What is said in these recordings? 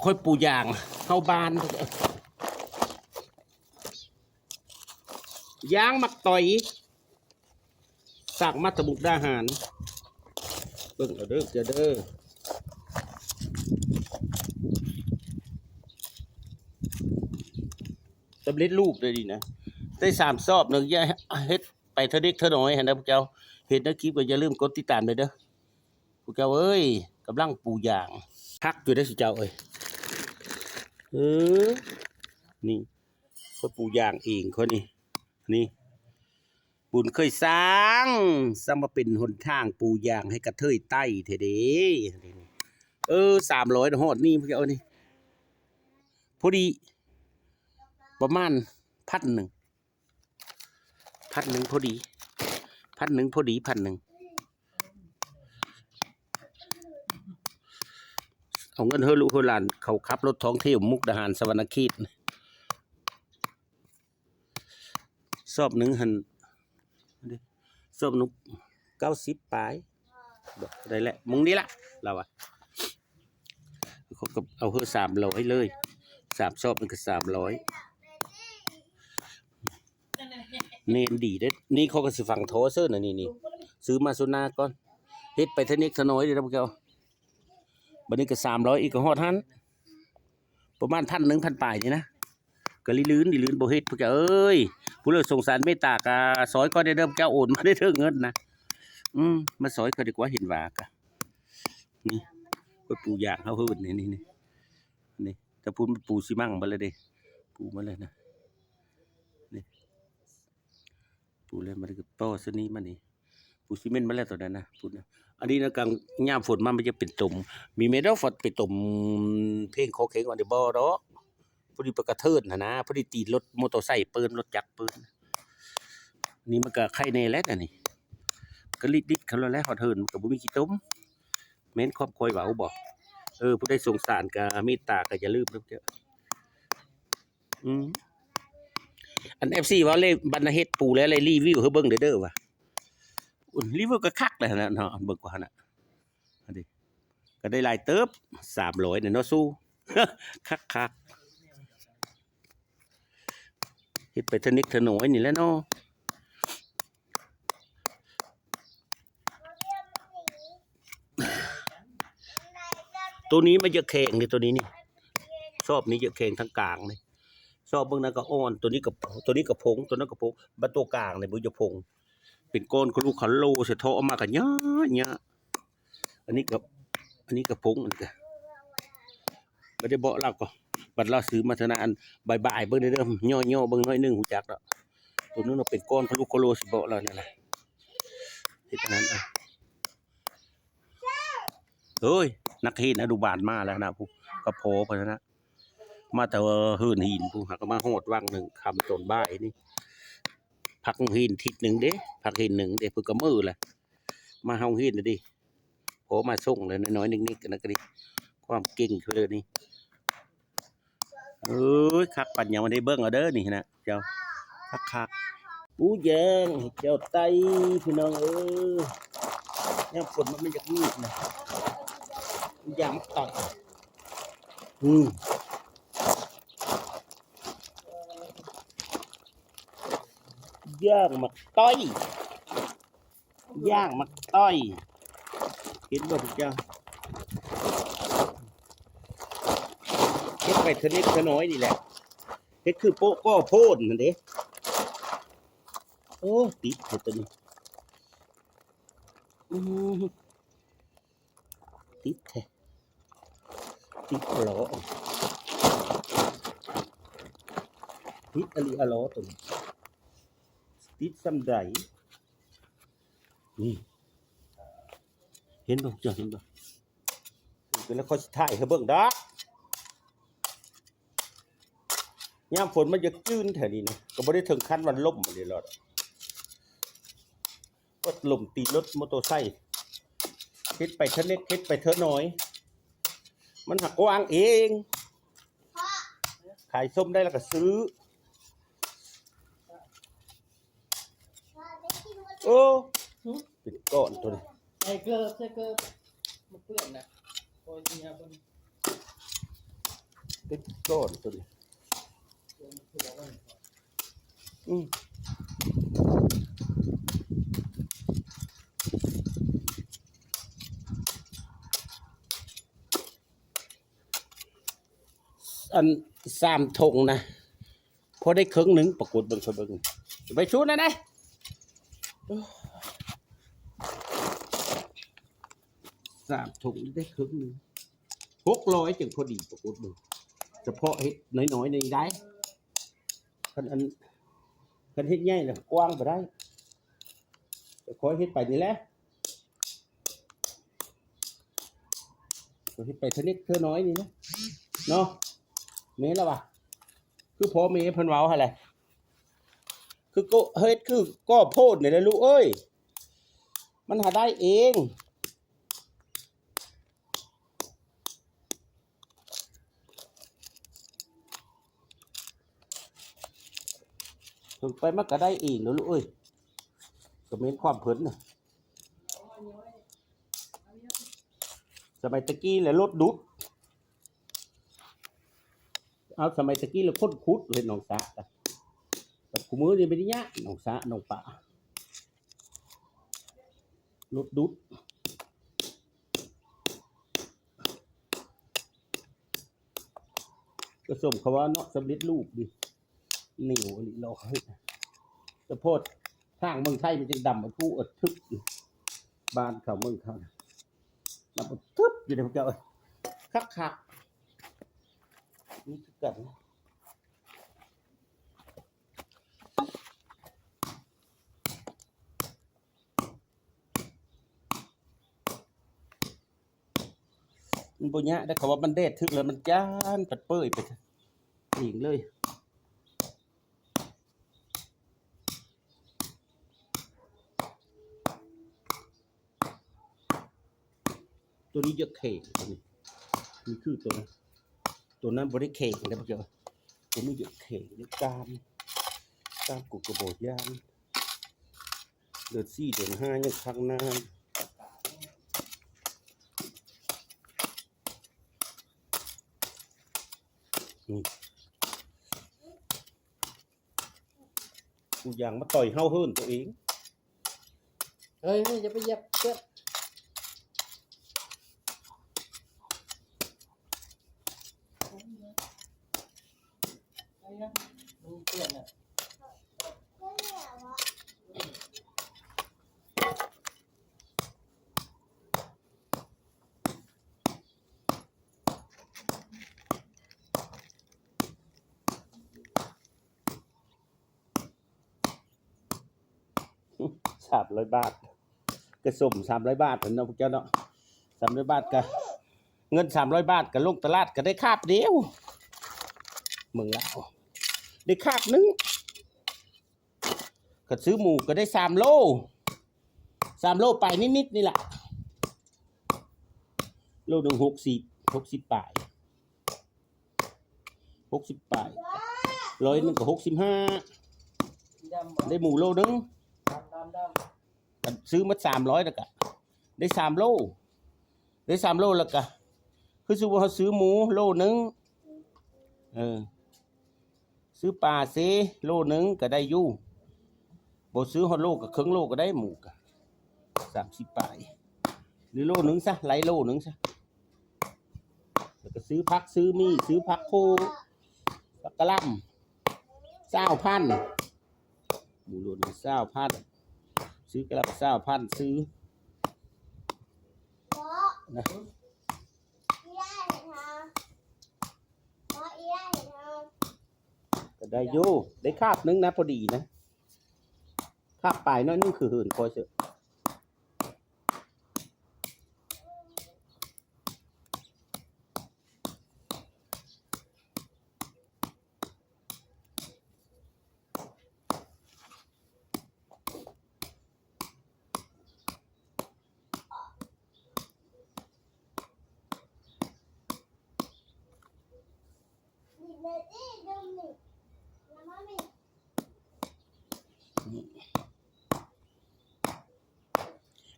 ຂ້ອຍປູຢາງເຮົາບ້ານ ຢາງໝາກຕອຍ ສັ່ງມາແຕ່ມຸກດາຫານ ເບິ່ງເອົາເດີເຈົ້າເດີ ສຳເລັດຮູບເດ້ນີ້ນະ ໄດ້ສາມຊອບໜຶ່ງ ຢ່າເຮັດໄປເທື່ອເລັກເທື່ອນ້ອຍຫັ້ນນະພວກເຈົ້າ ເຫັນໃນຄລິບກໍຢ່າລືມກົດຕິດຕາມເດີ ພວກເຈົ້າເອີຍ ກຳລັງປູຢາງ ຄັກຢູ່ເດ້ຊຸເຈົ້າເອີຍ ເອີ ນີ້ ຂ້ອຍປູຢາງເອງຂ້ອຍນີ້ ນີ້ ບຸນເຄີຍສ້າງ ສ້າງມາເປັນຫົນທາງປູຢາງໃຫ້ກະເທີຍໄຕ້ແທ້ເດ້ ເອີ ສາມຮ້ອຍນະ ຮອດນີ້ພວກເຈົ້ານີ້ ພໍດີ ປະມານພັນໜຶ່ງ ພັນໜຶ່ງພໍດີ ພັນໜຶ່ງພໍດີ ພັນໜຶ່ງ ເອົາເງິນເຮີລູກເຮີຫຼານເຂົາຂັບລົດທ່ອງທ່ຽວມຸກດາຫານສະຫວັນນະເຂດ ຊອບໜຶ່ງຫັ້ນ ຊອບໜຶ່ງເກົ້າສິບປາຍ ບໍ່ໄດ້ແຫຼະ ມຸງນີ້ລະ ລາວວ່າ ເຂົາກໍເອົາເຮີສາມຮ້ອຍເລີຍ ສາມຊອບມັນກໍສາມຮ້ອຍ ແໜ້ນດີເດ້ ນີ້ເຂົາກໍຊິຝັງທໍ່ເຊີນະ ນີ້ ນີ້ ຊື້ມາຊຸນາກ່ອນ ເຮັດໄປເທື່ອເລັກເທື່ອນ້ອຍເດ້ພວກເຈົ້າ ບັດນີ້ກໍສາມຮ້ອຍອີກ ກໍຮອດຫັ້ນ ປະມານພັນໜຶ່ງ ພັນປາຍນີ້ນະ ກໍລີລື່ນ ລີລື່ນບໍ່ເຮັດ ພວກເຈົ້າເອີຍ ຜູ້ໃດສົງສານເມດຕາກໍຊ່ອຍຂ້ອຍແດ່ເດີ ພວກເຈົ້າໂອນມາໄດ້ເຖິງເງິນນະ ອືມ ມາຊ່ອຍຂ້ອຍດີກວ່າ ເຫັນວ່າກະ ນີ້ ຂ້ອຍປູຢາງເຮົາເຮີນນີ້ ນີ້ ນີ້ ນີ້ ແຕ່ພຸ້ນມັນປູຊີມັງໝົດແລ້ວເດ້ ປູໝົດແລ້ວນະ ນີ້ ປູແລ້ວມັນກໍຕໍ່ຊະນີ້ມານີ້ ປູຊີເມັນມາແລ້ວຕອນນັ້ນນະ ພຸ້ນນະ ອັນນີ້ນະ ກາງຍາມຝົນມາມັນຈະເປັນຕົມ ມີແມ່ດອກໄປຕົມເພງຄໍເຂັງ ອັນນີ້ບໍ່ດອກ ພໍດີໄປກະເທີນຫັ້ນນະ ພໍດີຕີນລົດມໍເຕີໄຊເປີ້ນ ລົດຈັກເປີ້ນ ນີ້ມັນກໍໄຄແດ່ແຫຼະ ອັນນີ້ ກະລິດໆເຂົ້າແລ້ວແຫຼະ ຮອດເຮືອນມັນກໍບໍ່ມີຂີ້ຕົມ ແມ່ນຄວາມຂ້ອຍເວົ້າບໍ່ ເອີ ຜູ້ໃດສົງສານກໍເມດຕາກໍຢ່າລືມເດີ ອືມ ອັນເອັຟຊີເວົ້າເລີຍ ບັນນາເຮັດປູແລ້ວ ແລ້ວຣີວິວໃຫ້ເບິ່ງເດີ ເດີວ່າ ຣີວິວກໍຄັກແລ້ວຫັ້ນນະເນາະ ເບິ່ງກວ່າຫັ້ນນະ ອັນນີ້ ກໍໄດ້ຫຼາຍເຕີບ ສາມຮ້ອຍນີ້ເນາະ ສູ້ ຄັກໆ ເຮັດໄປເທື່ອເລັກເທື່ອນ້ອຍນີ້ແຫຼະເນາະ. ໂຕນີ້ມັນຈະແຂງເດ້ ໂຕນີ້ນີ້ ຊອບນີ້ຈະແຂງທາງກາງນີ້ ຊອບເບິ່ງນັ້ນກໍອ່ອນ ໂຕນີ້ກໍ ໂຕນີ້ກໍພົງ ໂຕນັ້ນກໍພົງ ບັດໂຕກາງນີ້ບໍ່ຈະພົງ ເປັນກ້ອນຄະລຸຄະໂລ ສະເທາະອອກມາກໍຍາກໆ ອັນນີ້ກໍ ອັນນີ້ກໍພົງ ອັນນີ້ກໍ ບໍ່ໄດ້ເບາະລາວກໍ ບັດລາວຊື້ມາເທື່ອນະ ອັນບາຍໆ ເບິ່ງເດີ ຍໍໆ ເບິ່ງໜ້ອຍໜຶ່ງ ຮູ້ຈັກແລ້ວ ໂຕນັ້ນເປັນກ້ອນຄະລຸຄະໂລ ຊິເບາະລາວນັ້ນນະ ເຮັດອັນນັ້ນ ເອີຍ ນັກຮຽນອະນຸບານມາແລ້ວນະ ຜູ້ ກະພໍພຸ້ນນະ ມາແຕ່ເຮືອນຫີນພຸ້ນ ຫາກໍມາຮອດວັງໜຶ່ງຄ່ຳຕອນບ່າຍນີ້ ພັກໂຮງຮຽນທິດໜຶ່ງເດ້ ພັກຮຽນໜຶ່ງເດ້ ເພິ່ນກໍມື້ແຫຼະ ມາໂຮງຮຽນແລ້ວເດ້ ພໍມາສົ່ງແລ້ວ ນ້ອຍໆ ນິກໆ ອັນນັ້ນກໍດີ ຄວາມເກັ່ງເພິ່ນນີ້ ເອີຍ ຄັກປານຫຍັງ ມາໄດ້ເບິ່ງເອົາເດີນີ້ນະ ເຈົ້າ ຄັກໆ ປູຢາງໃຫ້ເຈົ້າໄຕ້ ພີ່ນ້ອງເອີຍ ຍາມຝົນມັນ ມັນຢາກງືດນະ ປູຢາງໝາກຕອຍ ອືມ ຢາງໝາກຕອຍ ຢາງໝາກຕອຍ ເຫັນບໍ່ພວກເຈົ້າ ເຮັດໄປເທື່ອເລັກເທື່ອນ້ອຍນີ້ແຫຼະ ເຮັດຄືໂປະກໍໂພນຫັ້ນເດ້ ໂອ້ ຕິດແທ້ໂຕນີ້ ອື ຕິດແທ້ ຕິດອີ່ຫຼີ ຕິດອີ່ຫຼີອີ່ຫຼີໂຕນີ້ ຕິດສ່ຳໃດ ນີ້ ເຫັນບໍ່ ເຈົ້າເຫັນບໍ່ ເປັນແລ້ວຂ້ອຍຊິຖ່າຍໃຫ້ເບິ່ງດອກ ຍາມຝົນມັນຢາກຈືນແທ້ນີ້ນະ ກໍບໍ່ໄດ້ເຖິງຂັ້ນວ່າລົ້ມອີ່ຫຼີດອກ ກໍລົ້ມຕີນລົດມໍເຕີໄຊ ເຮັດໄປເທື່ອເລັກ ເຮັດໄປເທື່ອນ້ອຍ ມັນຫາກກວ້າງເອງ ຂາຍສົ້ມໄດ້ແລ້ວກໍຊື້ ໂອ້ ເປັນກ້ອນໂຕນີ້ ໃສ່ເກີບ ໃສ່ເກີບ ມັນເປື້ອນນະ ໂອ້ຍ ຊິເອົາເບິ່ງ ຕິດກ້ອນຕົວນີ້ ອືມ ອັນສາມຖົງນະ ພໍໄດ້ເຄິ່ງໜຶ່ງ ປາກົດເບິ່ງ ຂ້ອຍເບິ່ງ ໄປຊູນນັ້ນນະ ສາມຖົງໄດ້ເຄິ່ງໜຶ່ງ ຫົກຮ້ອຍ ຈຶ່ງພໍດີ ປາກົດເບິ່ງ ສະເພາະເຮັດນ້ອຍໆ ນີ້ໄດ້ ຄັນອັນ ຄັນເຮັດໃຫຍ່ລະກວ້າງບໍ່ໄດ້ ຄ່ອຍເຮັດໄປນີ້ແຫຼະ ເຮັດໄປເທື່ອເລັກເທື່ອນ້ອຍນີ້ນະ ເນາະ ແມ່ນລະວະ ຄືພໍ່ແມ່ເພິ່ນເວົ້າຫັ້ນແຫຼະ ຄືໂກ ເຮັດຄືກໍໂພດນີ້ແຫຼະລູກເອີຍ ມັນຫາໄດ້ເອງ ເພິ່ນໄປມັນກະໄດ້ເອງເນາະລູກເອີຍ ກະແມ່ນຄວາມເພິ່ນນະ ສະໄໝແຕ່ກີ້ລະລົດດຸດ ເອົາ ສະໄໝແຕ່ກີ້ລະຄົນຂຸດເຮັດໜອງສະ ແຕ່ຄູ່ມື້ນີ້ບໍ່ໄດ້ຍາກໜອງສະໜອງປາ ລົດດຸດ ກະສົມເຂົາວ່າເນາະ ສຳເລັດຮູບນີ້ ໜຽວອີ່ຫຼີ ລອກ ສະໂພດທາງເມືອງໄທມັນຈັ່ງດຳ ມັນຜູ້ອະທຶກຢູ່ ບ້ານເຂົາເມືອງເຂົານະ ດຳອະທຶກຢູ່ເດ້ພວກເຈົ້າເອີຍ ຄັກໆ ນີ້ຄືກັນ ມັນບໍ່ຍາກເດ້ ເຂົາວ່າມັນແດດຖືກແລ້ວມັນຈານ ປັດເປີຍໄປເອງເລີຍ. ໂຕນີ້ຢາກແຂງ ໂຕນີ້ ນີ້ຄືໂຕນັ້ນ ໂຕນັ້ນບໍ່ໄດ້ແຂງເດ້ ເຈົ້າ ໂຕນີ້ຢາກແຂງ ຢາກກ້າມ ກ້າມກູກະບໍ່ຢ້ານ ເດືອນສີ່ເດືອນຫ້າຍັງຄັກນາ ນີ້ ກູຢ່າງມາຕ່ອຍເຫົ່າເຫີນໂຕເອງ ເຮີ້ຍ ຢ່າໄປຢຽບເພື່ອນ ມັນເປື້ອນນະ. ສາມຮ້ອຍບາດ ກະສົມສາມຮ້ອຍບາດຫັ້ນເນາະ ພວກເຈົ້າເນາະ ສາມຮ້ອຍບາດກະ ເງິນສາມຮ້ອຍບາດກະລົງຕະຫຼາດກະໄດ້ຄາບດຽວ ເມືອງລາວ ໄດ້ຄາບໜຶ່ງ ຄັນຊື້ໝູກະໄດ້ສາມໂລ ສາມໂລປາຍນິດໆ ນີ້ລະ ໂລໜຶ່ງຫົກສິບ ຫົກສິບປາຍ ຫົກສິບປາຍ ຮ້ອຍໜຶ່ງກະຫົກສິບຫ້າ ໄດ້ໝູໂລໜຶ່ງ ຄັນຊື້ໝົດສາມຮ້ອຍລະກະໄດ້ສາມໂລ ໄດ້ສາມໂລລະກະ ຄືສົມມຸດເຮົາຊື້ໝູໂລໜຶ່ງ ເອີ ຊື້ປາເຊໂລໜຶ່ງກະໄດ້ຢູ່ ບໍ່ຊື້ຮອດໂລກະເຄິ່ງໂລກະໄດ້ ໝູກະສາມສິບປາຍ ຫຼືໂລໜຶ່ງຊະ ໄລ່ໂລໜຶ່ງຊະ ລະກະຊື້ຜັກຊື້ໝີ່ ຊື້ຜັກໂຄ ຜັກກະຫຼ່ຳ ຊາວພັນ ໝູໂລໜຶ່ງຊາວພັນ ຊື້ກະຫຼ່ຳຊາວພັນ ຊື້ນະ ກະໄດ້ຢູ່ ໄດ້ຄາບໜຶ່ງນະ ພໍດີນະ ຄາບປາຍໜ້ອຍໜຶ່ງ ຄືເຫີນຄ່ອຍເສີ.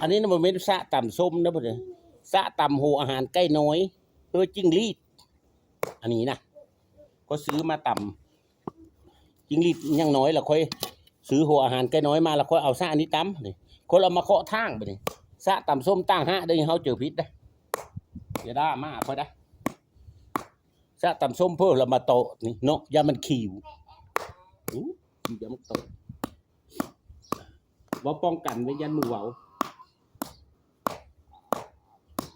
ອັນນີ້ນະ ບໍ່ແມ່ນສະຕຳສົ້ມນະ ເພິ່ນ ສະຕຳໂຮອາຫານໄກ່ນ້ອຍ ເພື່ອຈິ້ງຫຼີດ ອັນນີ້ນະ ຂ້ອຍຊື້ມາຕຳຈິງຫຼີດຍັງນ້ອຍ ລະຂ້ອຍຊື້ຫົວອາຫານໄກ່ນ້ອຍມາ ລະຂ້ອຍເອົາສະອັນນີ້ຕຳນີ້ ຄົນເອົາມາເຄາະທາງບາດນີ້ ສະຕຳສົ້ມຕ່າງຫາກເດີ້ ເຮົາເຈີຜິດເດີ້ ຢ່າດ່າມາຂ້ອຍເດີ້ ສະຕຳສົ້ມເພີ້ລະມາໂຕະນີ້ເນາະ ຢ້ານມັນຂີວ ອູ້ ຂີວ ຢ້ານມັນໂຕະ ເວົ້າປ້ອງກັນໄວ້ ຢ້ານໝູເວົ້າ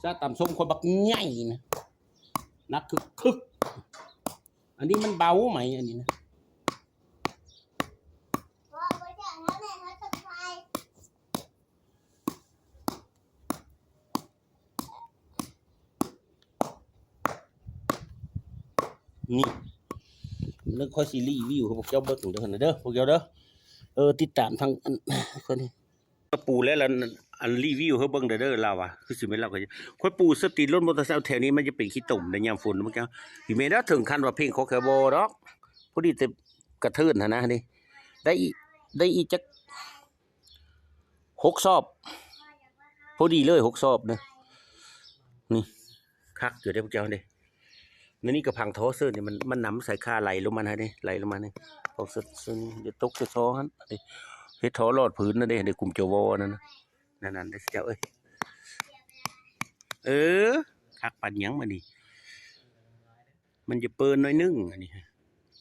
ສະຕຳສົ້ມຄົນບັກໃຫຍ່ນະ ໜັກຄຶກໆ ອັນນີ້ມັນເບົາໄໝ ອັນນີ້ນະ ນີ້ ແລ້ວຂ້ອຍຊິຣີວິວໃຫ້ພວກເຈົ້າເບິ່ງເດີ້ ເດີ ພວກເຈົ້າເດີ ເອີ ຕິດຕາມທາງອັນ ຂ້ອຍນີ້ ກະປູແລ້ວລະ ອັນຣີວິວໃຫ້ເບິ່ງເດີ ລາວວ່າ ຄືຊິແມ່ນລາວ ຂ້ອຍປູສະຕີນລົດມໍເຕີໄຊແຖວນີ້ ມັນຈະເປັນຂີ້ຕົມໃນຍາມຝົນ ເບິ່ງເຈົ້າ ຊິແມ່ນແລ້ວ ເຖິງຂັ້ນວ່າເພງຂໍແຄ່ບໍ່ດອກ ພໍດີແຕ່ກະເທີນຫັ້ນນະ ນີ້ ໄດ້ອີກ ໄດ້ອີກຈັກຫົກສອບ ພໍດີເລີຍຫົກສອບນະ ນີ້ ຄັກຢູ່ເດ້ພວກເຈົ້າເດ້ ໃນນີ້ກະພັງທໍ່ເສີນນີ້ ມັນ ມັນນຳສາຍຂາໄຫຼລົງມາຫັ້ນເດ້ ໄຫຼລົງມານີ້ ຂອງເສີນນີ້ ດຽວຕົກໃສ່ທໍ່ຫັ້ນເດ້ ເຮັດທໍ່ຫຼອດພື້ນນັ້ນເດ້ ເດ້ ກຸ່ມຈະວໍນັ້ນນະ ນັ້ນໆ ເດ້ເຈົ້າເອີຍ ເອີ ຄັກປານຫຍັງບາດນີ້ ມັນຈະເປີນໜ້ອຍໜຶ່ງ ອັນນີ້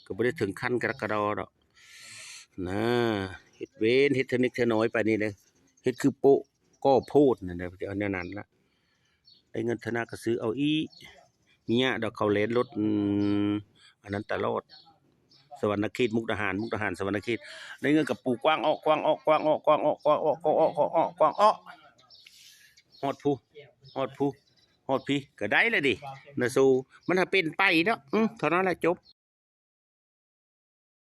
ກະບໍ່ໄດ້ເຖິງຂັ້ນກະດອກກະດໍດອກ ນະ ເຮັດເວນ ເຮັດເທື່ອນິດເທື່ອໜ້ອຍປານນີ້ເດ້ ເຮັດຄືໂປະກໍ່ໂພດນັ້ນນະ ເອົາແນວນັ້ນລະ ໄດ້ເງິນເທື່ອໜ້າກະຊື້ເອົາອີກ ມີຫຍັງດອກ ເຂົາແລ່ນລົດ ອືມ ອັນນັ້ນຕະຫຼອດ ສະຫວັນນະເຂດ ມຸກດາຫານ ມຸກດາຫານ ສະຫວັນນະເຂດ ໄດ້ເງິນກະປູກວ້າງອອກ ກວ້າງອອກ ກວ້າງອອກ ກວ້າງອອກ ກວ້າງອອກ ກວ້າງອອກ ຮອດພຸ້ນ ຮອດພຸ້ນ ຮອດພີ້ກະໄດ້ລະເດ ນະໂຊ ມັນຫາເປັນໄປເນາະ ອືມ ເທົ່ານັ້ນລະຈົບ.